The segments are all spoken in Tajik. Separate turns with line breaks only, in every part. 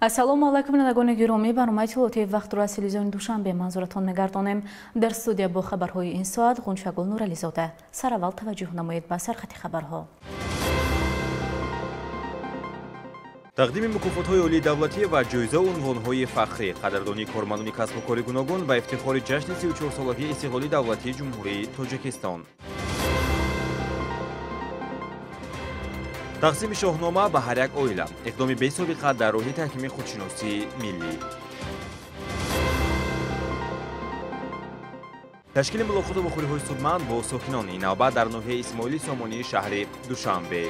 Ассалому алайкум, бинандагони гиромӣ. Барномаи иттилоотии вақтро аз телевизиони Душанбе манзуратон мегардонем. Дар студия бо хабарҳои ин соат Ғунчагул Нурализода. Сараввал таваҷҷӯҳ намоед ба сархати хабарҳо.
Тақдими мукофотҳои олии давлатӣ ва ҷоизаву унвонҳои фахрӣ, қадрдонии кормандони касбу кори гуногун ба ифтихори ҷашни 34-солагии истиқлоли давлатии Ҷумҳурии Тоҷикистон. Тақсими шоҳнома ба ҳар як оила, иқдоми бесобиқа дар роҳи таҳкими худшиносии миллӣ. Ташкили мулоқоту вохӯриҳои судманд бо сокинон, ин навбат дар ноҳияи Исмоили Сомонии шаҳри Душанбе.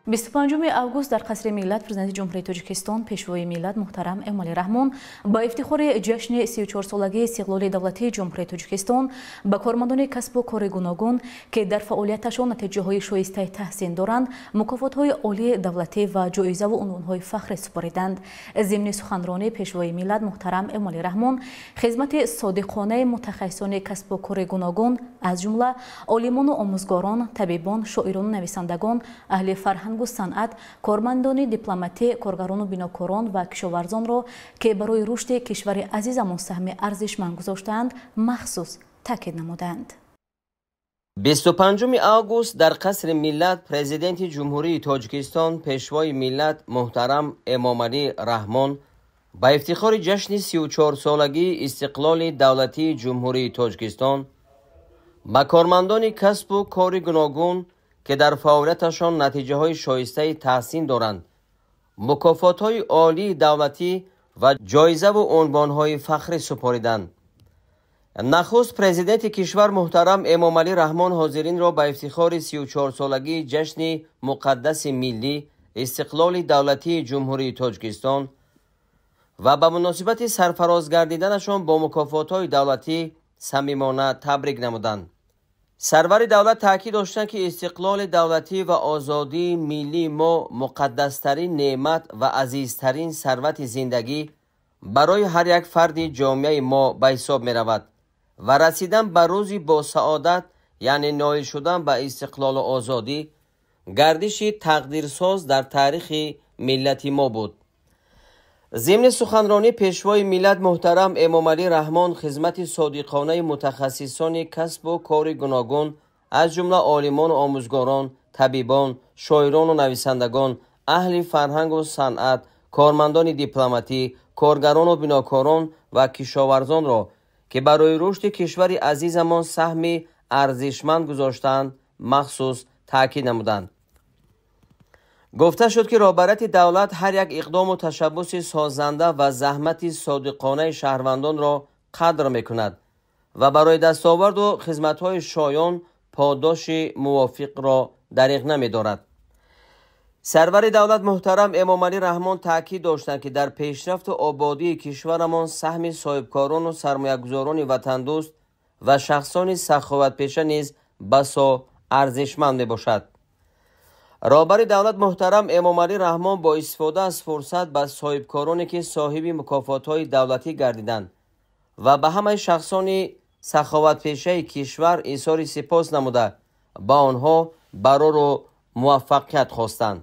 25 август дар Қасри Миллат Президенти Ҷумҳурии Тоҷикистон, Пешвои миллат муҳтарам Эмомалӣ Раҳмон ба ифтихори ҷашни 34-солагии истиқлоли давлатии Ҷумҳурии Тоҷикистон ба кормандони касбу кори гуногун, ки дар фаъолияташон натиҷаҳои шоистаи таҳсин доранд, мукофотҳои олии давлатӣ ва ҷоизаву унвонҳои фахрӣ супориданд. Зимни суханронии Пешвои миллат муҳтарам Эмомалӣ Раҳмон хизмати содиқонаи мутахассисони касбу кори гуногун, аз ҷумла олимону омӯзгорон, табибон, шоирону нависандагон, аҳли фарҳангу санъат, кормандони дипломатӣ, коргарону бинокорон ва кишоварзонро, ки барои рушди кишвари азизамон саҳми арзишманд гузоштаанд, махсус таъкид намуданд.
25 август дар Қасри Миллат Президенти Ҷумҳурии Тоҷикистон, Пешвои миллат муҳтарам Эмомалӣ Раҳмон ба ифтихори ҷашни 34-солагии истиқлоли давлатии Ҷумҳурии Тоҷикистон ба кормандони касбу кори гуногун, ки дар фаъолияташон натиҷаҳои шоистаи таҳсин доранд, мукофотҳои олии давлатӣ ва ҷоизаву унвонҳои фахрӣ супориданд. Нахуст президенти кишвар муҳтарам Эмомалӣ Раҳмон ҳозиринро ба ифтихори 34-солагии ҷашни муқаддаси миллӣ, истиқлоли давлатии Ҷумҳурии Тоҷикистон ва ба муносибати сарфароз гардиданашон бо мукофотҳои давлатӣ самимона табрик намуданд. Сарвари давлат таъкид доштанд, ки истиқлоли давлатӣ ва озодии миллии мо муқаддастарин неъмат ва азизтарин сарвати зиндагӣ барои ҳар як фарди ҷомеаи мо ба ҳисоб меравад ва расидан ба рӯзи босаодат, яъне ноил шудан ба истиқлолу озодӣ, гардиши тақдирсоз дар таърихи миллати мо буд. Зимни суханронӣ Пешвои миллат муҳтарам Эмомалӣ Раҳмон хизмати содиқонаи мутахассисони касбу кори гуногун, аз ҷумла олимону омӯзгорон, табибон, шоирону нависандагон, аҳли фарҳангу санъат, кормандони дипломатӣ, коргарону бинокорон ва кишоварзонро, ки барои рушди кишвари азизамон саҳми арзишманд гузоштаанд, махсус таъкид намуданд. Гуфта шуд, ки роҳбарияти давлат ҳар як иқдому ташаббуси созанда ва заҳмати содиқонаи шаҳрвандонро қадр мекунад ва барои дастоварду хизматҳои шоён подоши мувофиқро дариғ намедорад. Сарвари давлат муҳтарам Эмомалӣ Раҳмон таъкид доштанд, ки дар пешрафту ободии кишварамон саҳми соҳибкорону сармоягузорони ватандӯст ва шахсони саховатпеша низ басо арзишманд мебошад. Роҳбари давлат муҳтарам Эмомалӣ Раҳмон бо истифода аз фурсат ба соҳибкороне, ки соҳиби мукофотҳои давлатӣ гардиданд ва ба ҳамаи шахсони саховатпешаи кишвар изҳори сипос намуда, ба онҳо барору муваффақият хостанд.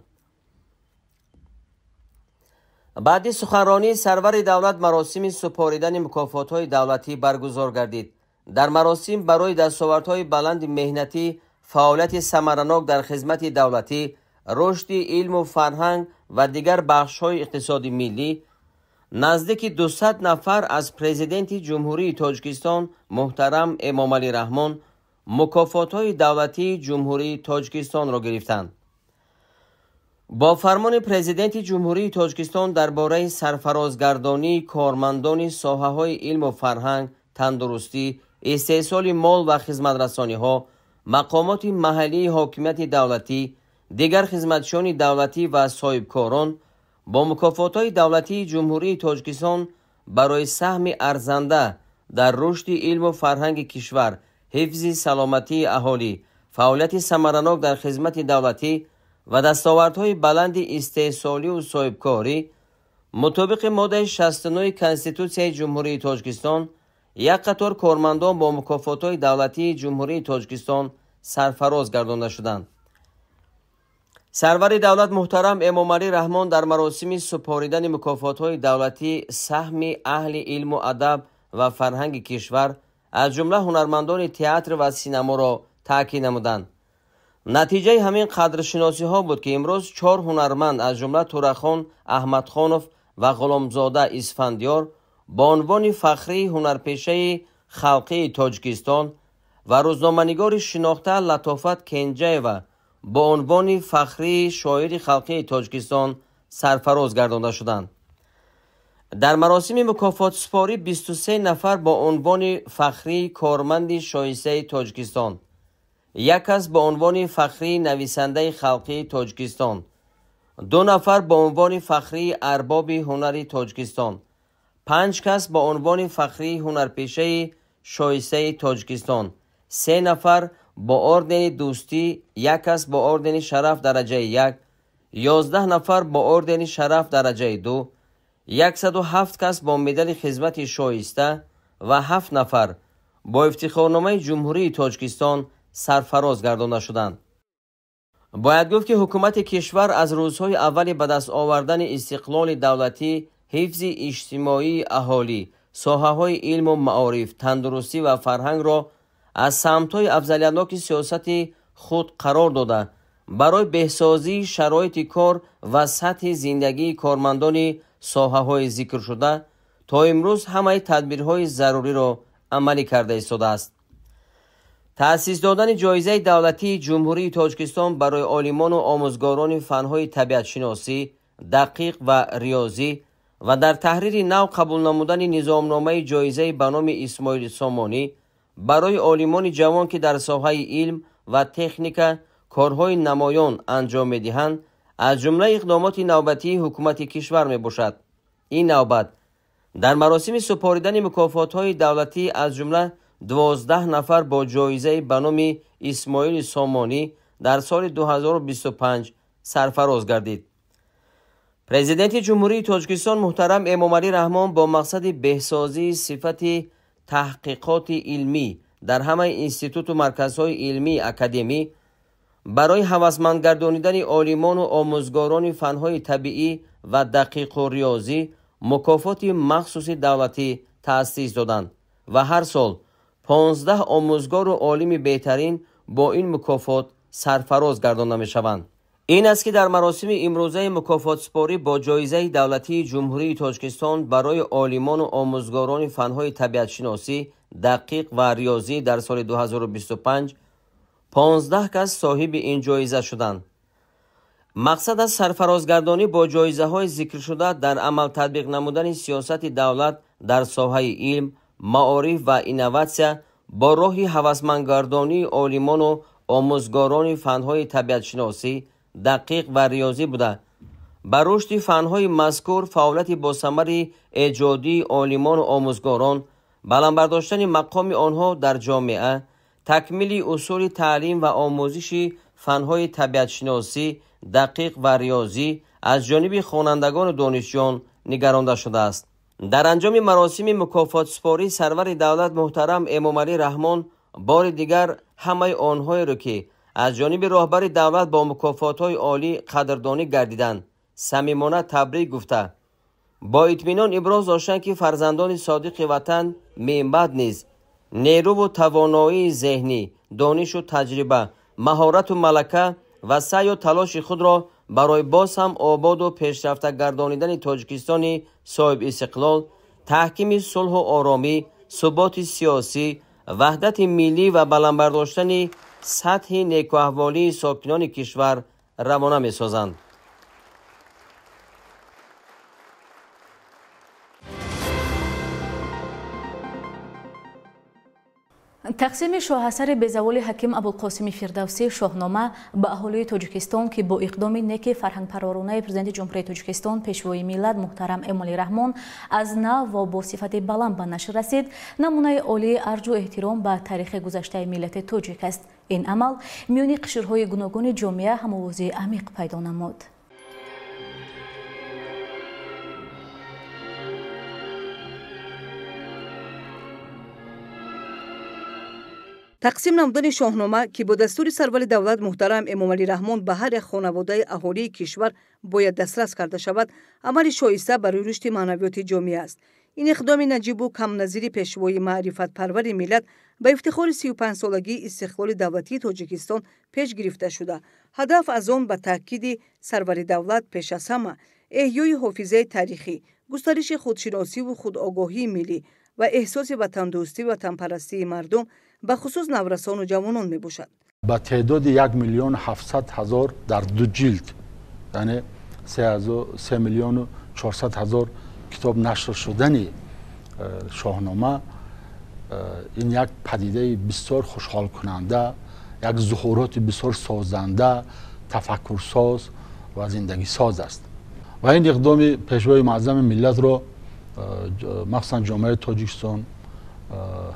Баъди суханронии сарвари давлат маросими супоридани мукофотҳои давлатӣ баргузор гардид. Дар маросим барои дастовардҳои баланди меҳнатӣ, фаъолияти самаранок дар хизмати давлатӣ, рушди илму фарҳанг ва дигар бахшҳои иқтисоди миллӣ наздики 200 нафар аз Президенти Ҷумҳурии Тоҷикистон муҳтарам Эмомалӣ Раҳмон мукофотҳои давлатии Ҷумҳурии Тоҷикистонро гирифтанд. Бо фармони Президенти Ҷумҳурии Тоҷикистон дар бораи сарфарозгардонии кормандони соҳаҳои илму фарҳанг, тандурустӣ, истеҳсоли мол ва хизматрасониҳо, мақомоти маҳаллии ҳокимияти давлатӣ, дигар хизматчиёни давлатӣ ва соҳибкорон бо мукофотҳои давлатии Ҷумҳурии Тоҷикистон барои саҳми арзанда дар рушди илму фарҳанги кишвар, ҳифзи саломатии аҳолӣ, фаъолияти самаранок дар хизмати давлатӣ ва дастовардҳои баланди истеҳсолию соҳибкорӣ мутобиқи моддаи 69 Конститутсияи Ҷумҳурии Тоҷикистон як қатор кормандон бо мукофотҳои давлатии Ҷумҳурии Тоҷикистон сарфароз гардонда шуданд. Сарвари давлат муҳтарам Эмомалӣ Раҳмон дар маросими супоридани мукофотҳои давлатӣ саҳми аҳли илму адаб ва фарҳанги кишвар, аз ҷумла ҳунармандони театр ва синаморо таъкид намуданд. Натиҷаи ҳамин қадршиносиҳо буд, ки имрӯз 4 ҳунарманд, аз ҷумла Турахон Аҳмадхонов ва Ғуломзода Исфандиёр, бо унвони фахрии ҳунарпешаи халқии Тоҷикистон ва рӯзноманигори шинохта Латофат Кенҷаева бо унвони фахрии шоири халқии Тоҷикистон сарфароз гардонда шуданд. Дар маросими мукофотсупорӣ 23 нафар бо унвони фахрии корманди шоистаи Тоҷикистон, як кас бо унвони фахрии нависандаи халқии Тоҷикистон, 2 нафар бо унвони фахрии арбоби ҳунари Тоҷикистон, 5 кас бо унвони фахрии ҳунарпешаи шоистаи Тоҷикистон, 3 нафар бо ордени дӯстӣ, 1 кас бо ордени шараф дараҷаи 1, 11 нафар бо ордени шараф дараҷаи 2, 107 кас бо медали хизмати шоиста ва 7 нафар бо ифтихорномаи Ҷумҳурии Тоҷикистон сарфароз гардонда шуданд. Бояд гуфт, ки ҳукумати кишвар аз рӯзҳои аввали ба даст овардани истиқлоли давлатӣ, ҳифзи иҷтимоии аҳолӣ, соҳаҳои илму маориф, тандурустӣ ва фарҳангро аз самтҳои афзалиятноки сиёсати худ қарор дода, барои беҳсозии шароити кор ва сатҳи зиндагии кормандони соҳаҳои зикршуда то имрӯз ҳамаи тадбирҳои заруриро амалӣ карда истодааст. Таъсис додани ҷоизаи давлатии Ҷумҳурии Тоҷикистон барои олимону омӯзгорони фанҳои табиатшиносӣ, дақиқ ва риёзӣ ва дар таҳрири нав қабул намудани низомномаи ҷоизаи ба номи Исмоили Сомонӣ барои олимони ҷавон, ки дар соҳаи илм ва техника корҳои намоён анҷом медиҳанд, аз ҷумлаи иқдомоти навбатии ҳукумати кишвар мебошад. Ин навбат дар маросими супоридани мукофотҳои давлатӣ аз ҷумла 12 нафар бо ҷоизаи ба номи Исмоили Сомонӣ дар соли 2025 сарфароз гардид. Президенти Ҷумҳурии Тоҷикистон муҳтарам Эмомалӣ Раҳмон бо мақсади беҳсозии сифати таҳқиқоти илмӣ дар ҳамаи институту марказҳои илмии академӣ барои ҳавасмандгардонидани олимону омӯзгорони фанҳои табиӣ ва дақиқу риёзӣ мукофоти махсуси давлатӣ таъсис доданд ва ҳар сол 15 омӯзгору олими беҳтарин бо ин мукофот сарфароз гардонда мешаванд. Ин аст, ки дар маросими имрӯзаи мукофотсупорӣ бо ҷоизаи давлатии Ҷумҳурии Тоҷикистон барои олимону омӯзгорони фанҳои табиатшиносӣ, дақиқ ва риёзӣ дар соли 2025 15 кас соҳиби ин ҷоиза шуданд. Мақсад аз сарфарозгардонӣ бо ҷоизаҳои зикршуда дар амал татбиқ намудани сиёсати давлат дар соҳаи илм, маориф ва инноватсия бо роҳи ҳавасмандгардонии олимону омӯзгорони фанҳои табиатшиносӣ, дақиқ ва риёзӣ буда, ба рушди фанҳои мазкур фаъолияти босамари эҷодии олимону омӯзгорон, баланд бардоштани мақоми онҳо дар ҷомеа, такмили усули таълим ва омӯзиши фанҳои табиатшиносӣ, дақиқ ва риёзӣ аз ҷониби хонандагону донишҷӯён нигаронда шудааст. Дар анҷоми маросими мукофотсупорӣ сарвари давлат муҳтарам Эмомалӣ Раҳмон бори дигар ҳамаи онҳоеро, ки аз ҷониби роҳбари давлат бо мукофотҳои олӣ қадрдонӣ гардиданд, самимона табрик гуфта, бо итминон иброз доштанд, ки фарзандони содиқи ватан минбаъд низ нерӯву тавоноии зеҳнӣ, донишу таҷриба, маҳорату малака ва саъю талоши худро барои боз ҳам ободу пешрафта гардонидани Тоҷикистони соҳибистиқлол, таҳкими сулҳу оромӣ, суботи сиёсӣ, ваҳдати миллӣ ва баланд бардоштани сатҳи некуаҳволии сокинони кишвар равона месозанд.
Тақсими шоҳасари безаволи ҳаким Абулқосими Фирдавсӣ «Шоҳнома» ба аҳолии Тоҷикистон, ки бо иқдоми неки фарҳангпарваронаи Президенти Ҷумҳурии Тоҷикистон, Пешвои миллат муҳтарам Эмомалӣ Раҳмон аз нав ва бо сифати баланд ба нашр расид, намунаи олии арҷу эҳтиром ба таърихи гузаштаи миллати тоҷик аст. Ин амал миёни қишрҳои гуногуни ҷомеа ҳамовозии амиқ пайдо намуд.
Тақсим намудани Шоҳнома, ки бо дастури сарвари давлат муҳтарам Эмомалӣ Раҳмон ба ҳар як хонаводаи аҳолии кишвар бояд дастрас карда шавад, амали шоиста барои рушди маънавиёти ҷомеа аст. Ин иқдоми наҷибу камназири пешвои маърифатпарвари миллат ба ифтихори 35-солагии истиқлоли давлатии Тоҷикистон пеш гирифта шуда, ҳадаф аз он, ба таъкиди сарвари давлат, пеш аз ҳама эҳёи ҳофизаи таърихӣ, густариши худшиносиву худогоҳии миллӣ ва эҳсоси ватандӯстӣ ва ватанпарастии мардум, бахусус наврасону ҷавонон мебошад.
Ба теъдоди 1 700 000 дар ду ҷилд, яъне 3 400 000 китоб нашр шудани Шоҳнома, ин як падидаи бисёр хушҳолкунанда, як зуҳуроти бисёр созанда, тафаккурсоз ва зиндагисоз аст. Ва ин иқдоми пешвои муаззами миллатро, махсусан ҷомеаи Тоҷикистон,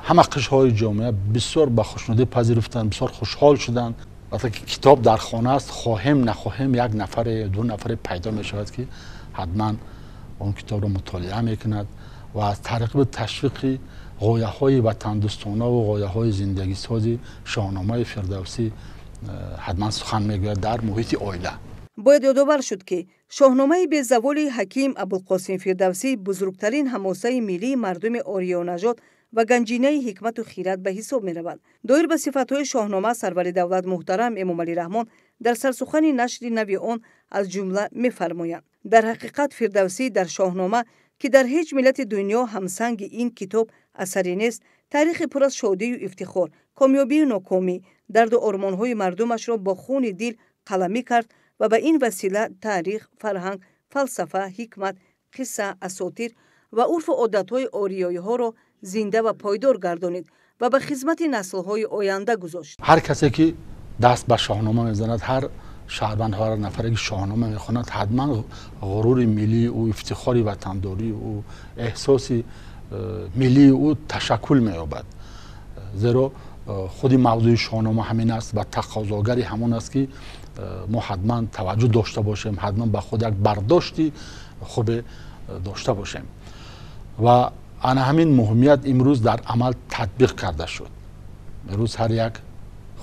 ҳама қишрҳои ҷомеа бисёр ба хушнудӣ пазируфтанд, бисёр хушҳол шуданд. Вақте ки китоб дар хона аст, хоҳем нахоҳем, як нафаре, ду нафаре пайдо мешавад, ки ҳатман он китобро мутолиа мекунад ва аз тариқи ташвиқи ғояҳои ватандӯстонаву ғояҳои зиндагисози Шоҳномаи Фирдавсӣ ҳатман сухан мегӯяд дар муҳити оила.
Бояд ёдовар шуд, ки Шоҳномаи безаволи ҳаким Абулқосим Фирдавсӣ бузургтарин ҳамосаи миллии мардуми ориёнажод ва ганҷинаи ҳикмату хират ба ҳисоб меравад. Доир ба сифатҳои Шоҳнома сарвари давлат муҳтарам Эмомалӣ Раҳмон дар сарсухани нашри нави он аз ҷумла мефармоянд: дар ҳақиқат Фирдавсӣ дар Шоҳнома, ки дар ҳеҷ миллати дунё ҳамсанги ин китоб асаре нест, таърихи пур аз шодию ифтихор, комёбию нокомӣ, дарду ормонҳои мардумашро бо хуни дил қаламӣ кард ва ба ин васила таърих, фарҳанг, фалсафа, ҳикмат, қисса, асотир ва урфу одатҳои ориёиҳоро зинда ва пойдор гардонид ва ба хизмати наслҳои оянда гузошт.
Ҳар касе ки даст ба Шоҳнома мезанад, ҳар шаҳрванд, ҳар нафаре ки Шоҳнома мехонад, ҳатман ғурури миллии ӯ, ифтихори ватандории ӯ, эҳсоси миллии ӯ ташаккул меёбад. Зеро худи мавзӯи Шоҳнома ҳамин аст ва тақозогари ҳамон аст, ки мо ҳатман таваҷҷӯҳ дошта бошем, ҳатман ба худ як бардошти хубе дошта бошем. Ва ана ҳамин муҳимият имрӯз дар амал татбиқ карда шуд. Имрӯз ҳар як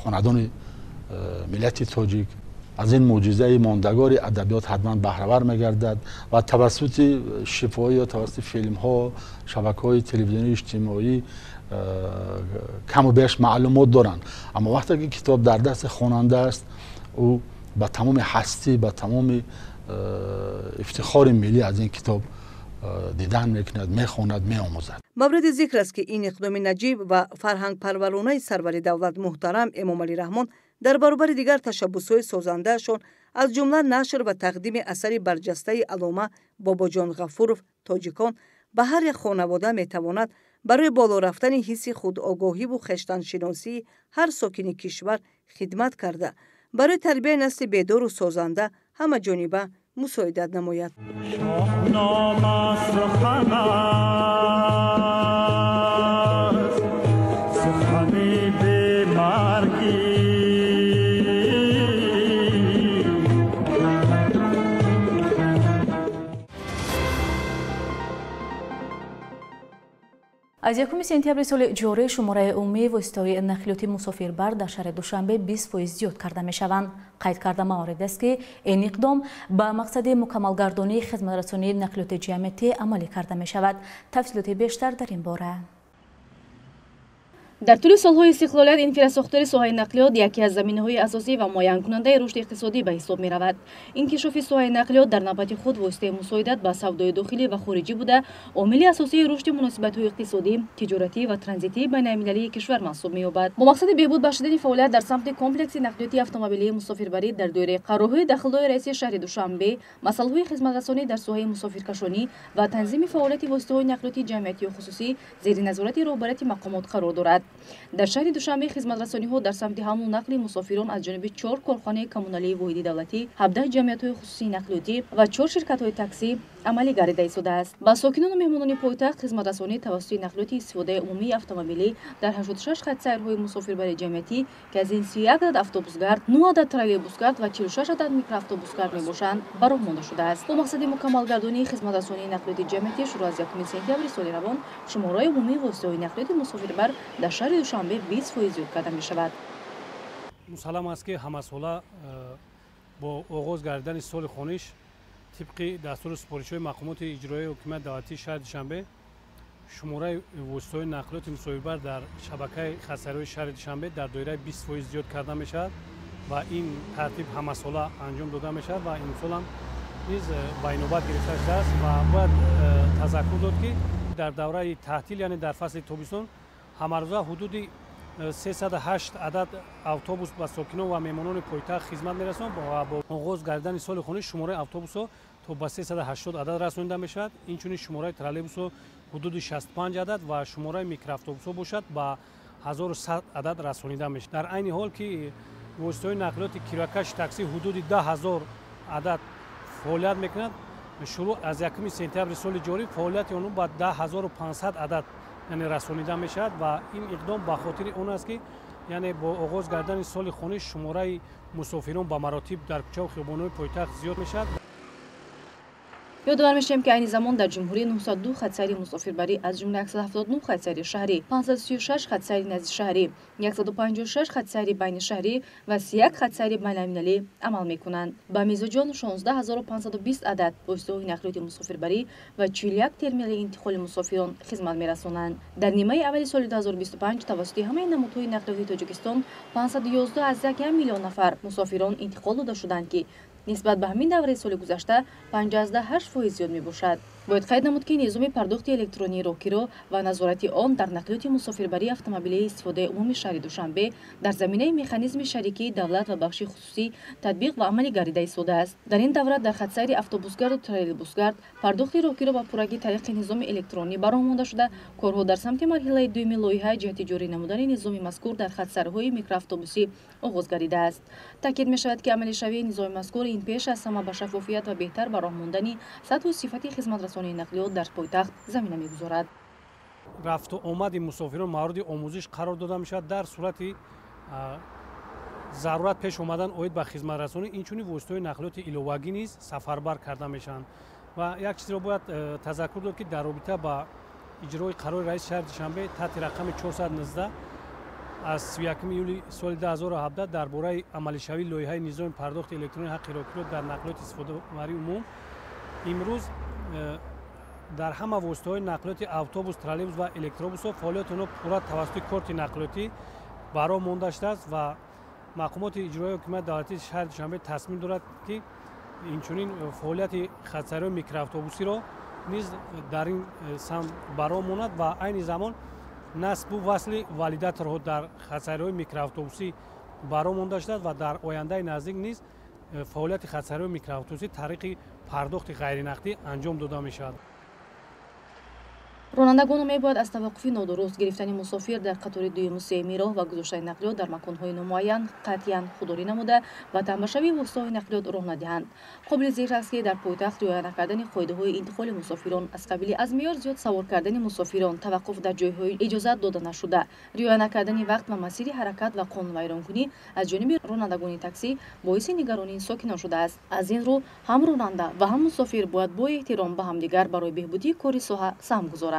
хонадони миллати тоҷик аз ин мӯъҷизаи мондагори адабиёт ҳатман баҳравар мегардад ва тавассути шифоӣ ё тавассути филмҳо, шабакаҳои телевизионии иҷтимоӣ каму беш маълумот доранд. Аммо вақте ки китоб дар дасти хонанда аст, ӯ ба тамоми ҳастӣ, ба тамоми ифтихори миллӣ аз ин китоб дидан мекунад, мехонад, меомӯзад.
Мавриди зикр аст, ки ин иқдоми наҷиб ва фарҳангпарваронаи сарвари давлат муҳтарам Эмомалӣ Раҳмон дар баробари дигар ташаббусҳои созандаашон, аз ҷумла нашр ва тақдими асари барҷастаи аллома Бобоҷон Ғафуров «Тоҷикон» ба ҳар як хонавода, метавонад барои боло рафтани ҳисси худогоҳиву хештаншиносии ҳар сокини кишвар хидмат карда, барои тарбияи насли бедору созанда ҳамаҷониба мусоидат намояд.
Шоҳнома сухан аст, сухани бемаргӣ.
Аз 1 сентябри соли ҷорӣ шумораи умумии воситаҳои нақлиёти мусофирбар дар шаҳри Душанбе 20% зиёд карда мешаванд. Қайд карда маврид аст, ки ин иқдом ба мақсади мукаммалгардонии хизматрасонии нақлиёти ҷамъиятӣ амалӣ карда мешавад. Тафсилоти бештар дар ин бора.
Дар тӯли солҳои истиқлолият инфрасохтори соҳаи нақлиёт яке аз заминаҳои асосӣ ва муайянкунандаи рушди иқтисодӣ ба ҳисоб меравад. Инкишофи соҳаи нақлиёт дар навбати худ воситаи мусоидат ба савдои дохилӣ ва хориҷӣ буда, омили асосии рушди муносибатҳои иқтисодӣ, тиҷоратӣ ва транзитии байналмилалии кишвар маҳсуб меёбад. Бо мақсади беҳбуд бахшидани фаъолият дар самти комплекси нақлиёти автомобилии мусофирбарӣ дар доираи қарорҳои дахлдори раиси шаҳри Душанбе, масъалаҳои хизматрасонӣ дар соҳаи мусофиркашонӣ ва танзими фаъолияти воситаҳои нақлиёти ҷамъиятию хусусӣ зери назорати роҳбарияти мақомот қарор дорад. Дар шаҳри Душанбе хизматрасониҳо дар самти ҳамлу нақли мусофирон аз ҷониби 4 корхонаи коммуналии воҳиди давлатӣ, 17 ҷамъиятҳои хусусии нақлиётӣ ва 4 ширкатҳои таксӣ амалӣ гардида истодааст. Ба сокинону меҳмонони пойтахт хизматрасонӣ тавассути нақлиёти истифодаи умумии автомобилӣ дар 86 хатсайрҳои мусофирбари ҷамъиятӣ, ки аз ин 31 адад автобусгард, 9 адад троллейбусгард ва 46 адад микроавтобусгард мебошанд, ба роҳ монда шудааст. Бо мақсади мукаммалгардонии хизматрасонии нақлиёти ҷамъиятӣ шурӯъ аз 1 сентябри соли равон шумораи умумии воситаҳои нақлиёти мусофирбар дар шаҳри Душанбе 20% зиёд карда мешавад.
Мусаллам аст, ки ҳамасола бо оғоз гардидани соли хониш тибқи дастуру супоришҳои мақомоти иҷроияи ҳукумати давлатии шаҳри Душанбе шумораи воситаҳои нақлиёти мусофирбар дар шабакаи хатсайрҳои шаҳри Душанбе дар доираи 20% зиёд карда мешавад ва ин тартиб ҳамасола анҷом дода мешавад ва имсолам низ ба инобат гирифта шудааст. Ва бояд тазаккур дод, ки дар давраи таътил, яъне дар фасли тобистон, ҳамарӯза ҳудуди 308 адад автобус ба сокинон ва меҳмонони пойтахт хизмат мерасонад ва бо оғоз гардидани соли хониш шумораи автобусҳо то ба 380 адад расонида мешавад. Инчунин шумораи троллейбусҳо ҳудуди 65 адад ва шумораи микроавтобусҳо бошад ба 1100 адад расонида мешавад. Дар айни ҳол ки воситаҳои нақлиёти кироякаши таксӣ ҳудуди 10 000 адад фаъолият мекунад, шурӯъ аз 1 сентябри соли ҷорӣ фаъолияти онҳо ба 10 500 адад, яъне, расонида мешавад. Ва ин иқдом ба хотири он аст, ки, яъне, бо оғоз гардидани соли хониш шумораи мусофирон ба маротиб дар кӯчаву хиёбонҳои пойтахт зиёд мешавад.
Ёдовар мешавем, ки айни замон дар ҷумҳурӣ 902 хатсайри мусофирбарӣ, аз ҷумла 179 хатсайри шаҳрӣ, 536 хатсайри наздишаҳрӣ, 156 хатсайри байнишаҳрӣ ва 31 хатсайри байналмилалӣ амал мекунанд. Ба мизоҷон 16 520 адад воситаҳои нақлиёти мусофирбарӣ ва 41 терминали интиқоли мусофирон хизмат мерасонанд. Дар нимаи аввали соли 2025 тавассути ҳамаи намудҳои нақлиёти Тоҷикистон 511,1 миллион нафар мусофирон интиқол дода шуданд, ки нисбат ба ҳамин давраи соли гузашта 5,8% зиёд мебошад. Бояд қайд намуд, ки низоми пардохти электронии роҳкиро ва назорати он дар нақлиёти мусофирбарии автомобилии истифодаи умуми шаҳри Душанбе дар заминаи механизми шарикии давлат ва бахши хусусӣ татбиқ ва амалӣ гардида истодааст. Дар ин давра дар хатсайри автобусгарду троллейбусгард пардохти роҳкиро ба пуррагӣ тариқи низоми электронӣ ба роҳ монда шуда, корҳо дар самти марҳилаи дуюми лоиҳа ҷиҳати ҷорӣ намудани низоми мазкур дар хатсайрҳои микроавтобусӣ оғоз гардидааст. Таъкид мешавад, ки амалишавии низоми мазкур ин пеш аз ҳама ба шаффофият ва беҳтар ба роҳ мондани сатҳу сифати хизматрасонии нақлиёт дар пойтахт замина мегузорад.
Рафту омади мусофирон мавриди омӯзиш қарор дода мешавад. Дар сурати зарурат пеш омадан оид ба хизматрасонӣ, инчунин воситаҳои нақлиёти иловагӣ низ сафарбар карда мешаванд. Ва як чизро бояд тазаккур дод, ки дар робита ба иҷрои қарори раиси шаҳри Душанбе таҳти рақами 419 аз 31 июли соли 2017 дар бораи амалишавии лоиҳаи низоми пардохти электронии ҳаққи роҳкиро дар нақлиёти истифодабарии умум, имрӯз дар ҳама воситаҳои нақлиёти автобус, троллейбус ва электробусҳо фаъолияти онҳо пурра тавассути корти нақлиётӣ ба роҳ монда шудааст. Ва мақомоти иҷроияи ҳукумати давлатии шаҳри Душанбе тасмим дорад, ки инчунин фаъолияти хатсайрҳои микроавтобусиро низ дар ин самт ба роҳ монад ва айни замон насбу васли валидаторҳо дар хатсайрҳои микроавтобусӣ ба роҳ монда шудааст ва дар ояндаи наздик низ фаъолияти хатсайрҳои микроавтобусӣ тариқи пардохти ғайринақдӣ анҷом дода мешавад.
Ронандагон мебояд аз таваққуфи нодуруст, гирифтани мусофир дар қатори дуюму сеюми роҳ ва гузоштани нақлиёт дар маконҳои номуайян қатъиян худдорӣ намуда, ба тамбашавии воситаҳои нақлиёт роҳ надиҳанд. Қобили зикр аст, ки дар пойтахт риоя накардани қоидаҳои интиқоли мусофирон аз қабили аз меъёр зиёд савор кардани мусофирон, таваққуф дар ҷойҳои иҷозат дода нашуда, риоя накардани вақт ва масири ҳаракат ва қонунвайронкунӣ аз ҷониби ронандагони таксӣ боиси нигаронии сокинон шудааст. Аз ин рӯ ҳам ронанда ва ҳам мусофир бояд бо эҳтиром ба ҳамдигар барои беҳбудии кори соҳа саҳм гузоранд.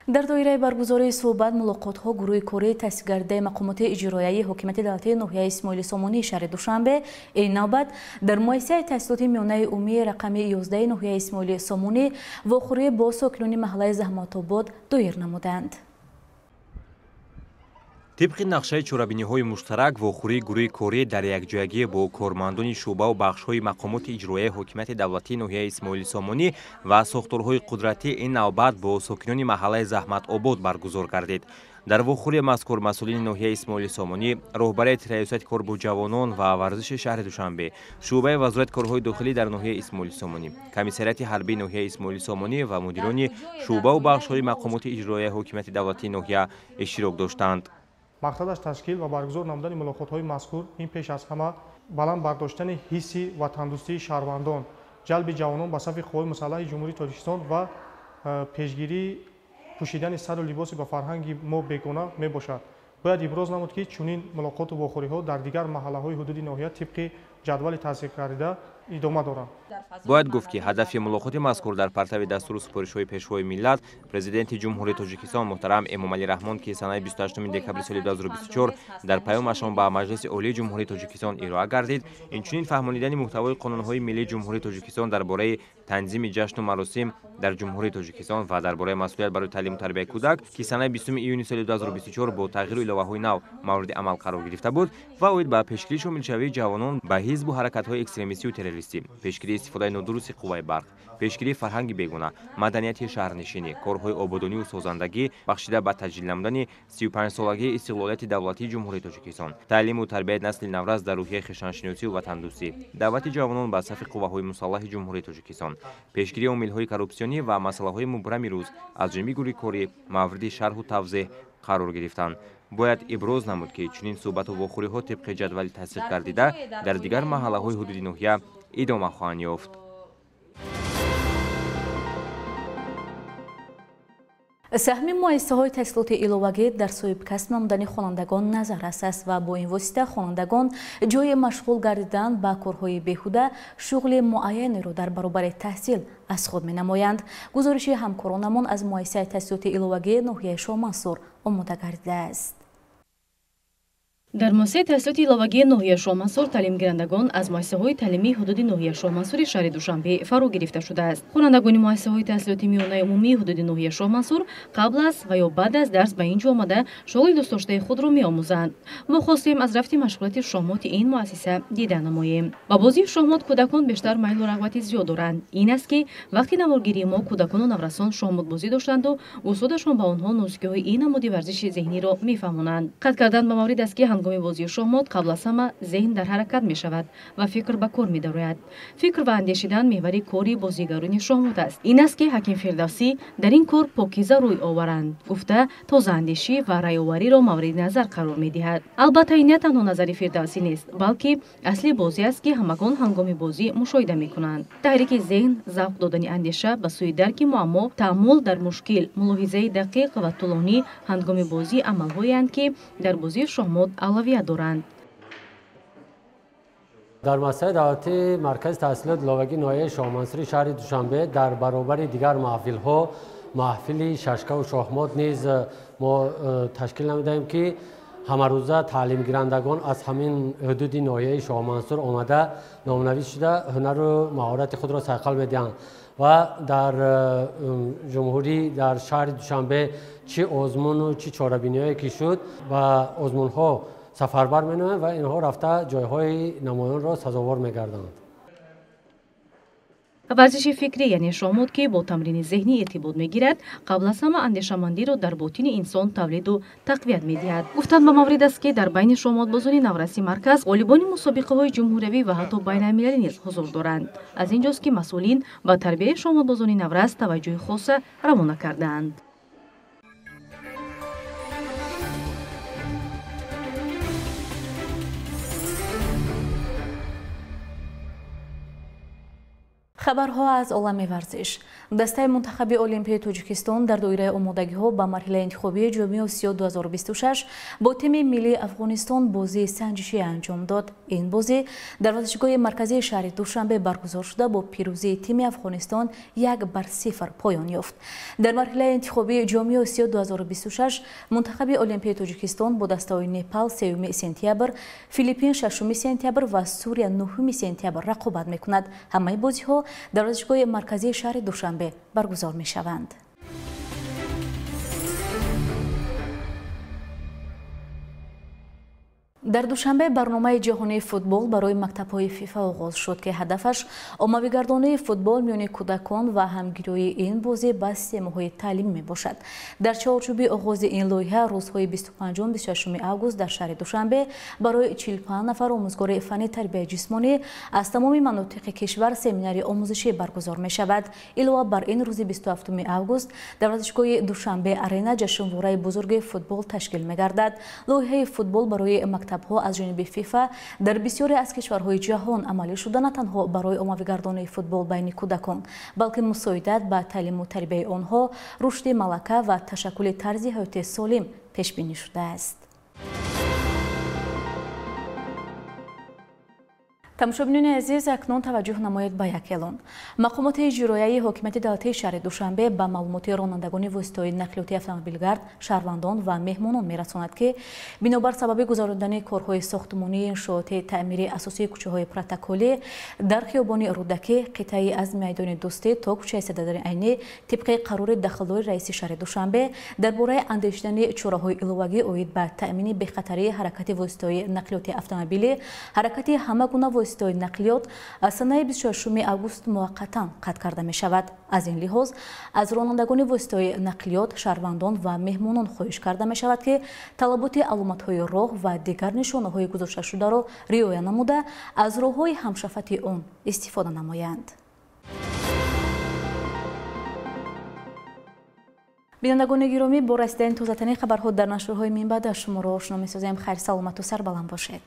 Дар доираи баргузории суҳбат мулоқотҳо гурӯҳи кории таъсисгардаи мақомоти иҷроияи ҳокимияти давлатии ноҳияи Исмоили Сомонии шаҳри Душанбе ин навбат дар муассисаи таҳсилоти миёнаи умумии рақами 11 ноҳияи Исмоили Сомонӣ вохӯрӣ бо сокинони маҳаллаи Заҳматобод доир намуданд.
Тибқи нақшаи чорабиниҳои муштарак, вохӯрии гурӯҳи корӣ дар якҷоягӣ бо кормандони шӯъбаву бахшҳои мақомоти иҷроияи ҳокимияти давлатии ноҳияи Исмоили Сомонӣ ва сохторҳои қудратӣ ин навбат бо сокинони маҳаллаи Заҳматобод баргузор гардид. Дар вохӯрии мазкур масъулини ноҳияи Исмоили Сомонӣ, роҳбарияти раёсати кор бо ҷавонон ва варзиши шаҳри Душанбе, шӯъбаи вазорати корҳои дохилӣ дар ноҳияи Исмоили Сомонӣ, комиссариати ҳарбии ноҳияи Исмоили Сомонӣ ва мудирони шӯъбаву бахшҳои мақомоти иҷроияи ҳокимияти давлатии ноҳия иштирок доштанд.
Мақсадаш ташкил ва баргузор намудани мулоқотҳои мазкур ин пеш аз ҳама баланд бардоштани ҳисси ватандӯстии шаҳрвандон, ҷалби ҷавонон ба сафи қувваҳои мусаллаҳи Ҷумҳурии Тоҷикистон ва пешгирии пӯшидани сару либоси ба фарҳанги мо бегона мебошад. Бояд иброз намуд, ки чунин мулоқоту вохӯриҳо дар дигар маҳаллаҳои ҳудуди ноҳия тибқи ҷадвали тасдиқгардида идома доранд.
Бояд гуфт, ки ҳадафи мулоқоти мазкур дар партави дастуру супоришҳои Пешвои миллат, Президенти Ҷумҳурии Тоҷикистон муҳтарам Эмомалӣ Раҳмон, ки санаи 28 декабри соли 2024 дар паёмашон ба Маҷлиси Олии Ҷумҳурии Тоҷикистон ироа гардид, инчунин фаҳмонидани муҳтавои қонунҳои миллии Ҷумҳурии Тоҷикистон дар бораи танзими ҷашну маросим дар Ҷумҳурии Тоҷикистон ва дар бораи масъулият барои таълиму тарбияи кӯдак, ки санаи 20 июни соли 2024 бо тағйиру иловаҳои нав мавриди амал қарор гирифта буд, ва оид ба пешгирии шомилшавии ҷавонон ба ҳизбу ҳаракатҳои экстремистию террористӣ, пешгирии истифодаи нодурусти қувваи барқ, пешгирии фарҳанги бегона, маданияти шаҳрнишинӣ, корҳои ободонию созандагӣ бахшида ба таҷлил намудани 35-солагии истиқлолияти давлатии Ҷумҳурии Тоҷикистон, таълиму тарбияи насли наврас дар рӯҳияи хештаншиносию ватандӯстӣ, даъвати ҷавонон ба сафи қувваҳои мусаллаҳи Ҷумҳурии Тоҷикистон, пешгирии омилҳои коррупсионӣ ва масъалаҳои мубрами рӯз аз ҷониби гурӯҳи корӣ мавриди шарҳу тавзеҳ қарор гирифтанд. Бояд иброз намуд, ки чунин суҳбату вохӯриҳо тибқи ҷадвали тасдиқ гардида дар дигар маҳаллаҳои ҳудуди ноҳия идома хоҳанд ёфт.
Саҳми муассисаҳои таҳсилоти иловагӣ дар соҳибкасб намудани хонандагон назаррас аст ва бо ин восита хонандагон ҷои машғул гардидан ба корҳои беҳуда шуғли муайянеро дар баробари таҳсил аз худ менамоянд. Гузориши ҳамкоронамон аз муассисаи таҳсилоти иловагии ноҳияи Шоҳмансур омода гардидааст.
Дар муассисаи таҳсилоти иловагии ноҳияи Шоҳмансур таълимгирандагон аз муассисаҳои таълимии ҳудуди ноҳияи Шоҳмансури шаҳри Душанбе фаро гирифта шудааст. Хонандагони муассисаҳои таҳсилоти миёнаи умумии ҳудуди ноҳияи Шоҳмансур қабл аз ва ё баъд аз дарс ба ин ҷо омада шуғли дӯстдоштаи худро меомӯзанд. Мо хостем аз рафти машғулияти шоҳмоти ин муассиса дида намоем. Ба бозии шоҳмот кӯдакон бештар майлу рағбати зиёд доранд. Ин аст, ки вақти наворгирии мо кӯдакону наврасон шоҳмотбозӣ доштанду устодашон ба онҳо нозукиҳои ин намуди варзиши зеҳниро мефаҳмонанд. Қайд кардан ба маврид аст, ки ҳангоми бозии шоҳмот қабл аз ҳама зеҳн дар ҳаракат мешавад ва фикр ба кор медарояд. Фикр ва андешидан меҳвари кори бозигарони шоҳмот аст. Ин аст, ки ҳаким Фирдавсӣ дар ин кор покиза рӯй оваранд, гуфта тозаандешӣ ва раёвариро мавриди назар қарор медиҳад. Албатта, ин на танҳо назари Фирдавсӣ нест, балки асли бозӣ аст, ки ҳамагон ҳангоми бозӣ мушоҳида мекунанд. Таҳрики зеҳн, завқ додани андеша ба сӯи дарки муаммо, таъаммул дар мушкил, мулоҳизаи дақиқ ва тӯлонӣ ҳангоми бозӣ амалҳоеанд, ки дар бозии шоҳмот авлавият доранд.
Дар муассисаи давлатии маркази таҳсилоти иловагии ноҳияи Шоҳмансури шаҳри Душанбе дар баробари дигар маҳфилҳо маҳфили шашкаву шоҳмот низ мо ташкил намудаем, ки ҳамарӯза таълимгирандагон аз ҳамин ҳудуди ноҳияи Шоҳмансур омада номнавис шуда ҳунару маҳорати худро сайқал медиҳанд ва дар ҷумҳурӣ дар шаҳри Душанбе чӣ озмуну чӣ чорабиниҳое ки шуд ба озмунҳо сафарбар менамоянд ва инҳо рафта ҷойҳои намоёнро сазовор мегарданд.
Варзиши фикрӣ, яъне шоҳмот, ки бо тамрини зеҳнӣ иртибот мегирад, қабл аз ҳама андешамандиро дар ботини инсон тавлиду тақвият медиҳад. Гуфтан ба маврид аст, ки дар байни шоҳмотбозони навраси марказ ғолибони мусобиқаҳои ҷумҳуриявӣ ва ҳатто байналмилалӣ низ ҳузур доранд. Аз ин ҷост, ки масъулин ба тарбияи шоҳмотбозони наврас таваҷҷӯҳи хоса равона кардаанд.
Хабарҳо аз олами варзиш. Дастаи мунтахаби Олимпияи Тоҷикистон дар доираи омодагиҳо ба марҳилаи интихобии Ҷоми Осиё 2026 бо тими миллии Афғонистон бозии санҷишӣ анҷом дод. Ин бозӣ дар варзишгоҳи марказии шаҳри Душанбе баргузор шуда бо пирӯзии тими Афғонистон 1-0 поён ёфт. Дар марҳилаи интихобии Ҷоми Осиё 2026 мунтахаби Олимпияи Тоҷикистон бо дастаҳои Непал 3 сентябр, Филиппин 6 сентябр ва Сурия 9 сентябр рақобат мекунад. Ҳамаи бозиҳо дар варзишгоҳи марказии шаҳри Душанбе баргузор мешаванд. Дар Душанбе барномаи ҷаҳонии футбол барои мактабҳои ФИФА оғоз шуд, ки ҳадафаш оммавигардонии футбол миёни кӯдакон ва ҳамгироии ин бозӣ ба системаҳои таълим мебошад. Дар чорчӯби оғози ин лоиҳа рӯзҳои 25-26 август дар шаҳри Душанбе барои 45 нафар омӯзгори фанни тарбияи ҷисмонӣ аз тамоми манотиқи кишвар семинари омӯзишӣ баргузор мешавад. Илова бар ин, рӯзи 27 август дар варзишгоҳи Душанбе арена ҷашнвораи бузурги футбол ташкил мегардад. Лоиҳаи футбол барои мактаб аз ҷониби ФИФА дар бисёре аз кишварҳои ҷаҳон амалӣ шуда на танҳо барои оммавигардонии футбол байни кӯдакон, балки мусоидат ба таълиму тарбияи онҳо, рушди малака ва ташаккули тарзи ҳаёти солим пешбинӣ шудааст. Тамошобинони азиз, акнун таваҷҷӯҳ намоед ба як эълон. Мақомоти иҷроияи ҳокимияти давлатии шаҳри Душанбе ба маълумоти ронандагони воситаҳои нақлиёти автомобилгард, шаҳрвандон ва меҳмонон мерасонад, ки бинобар сабаби гузарондани корҳои сохтмонии иншооти таъмири асосии кӯчаҳои протоколӣ дар хиёбони Рӯдакӣ, қитъаи аз майдони Дӯстӣ то кӯчаи Сададари Айнӣ, тибқи қарори дахлдори раиси шаҳри Душанбе дар бораи андешидани чораҳои иловагӣ оид ба таъмини бехатарии ҳаракати воситаҳои нақлиёти автомобилӣ, ҳаракати ҳама гуна воситаҳои нақлиёт аз санаи 26 август муваққатан қатъ карда мешавад. Аз ин лиҳоз аз ронандагони воситаҳои нақлиёт, шаҳрвандон ва меҳмонон хоҳиш карда мешавад, ки талаботи аломатҳои роҳ ва дигар нишонаҳои гузошташударо риоя намуда, аз роҳҳои ҳамшафати он истифода намоянд. Бинандагони гиромӣ, бо расидани тозатарин хабарҳо дар нашрҳои минбаъда шуморо ошно месозем. Хайр, саломату сарбаланд бошед.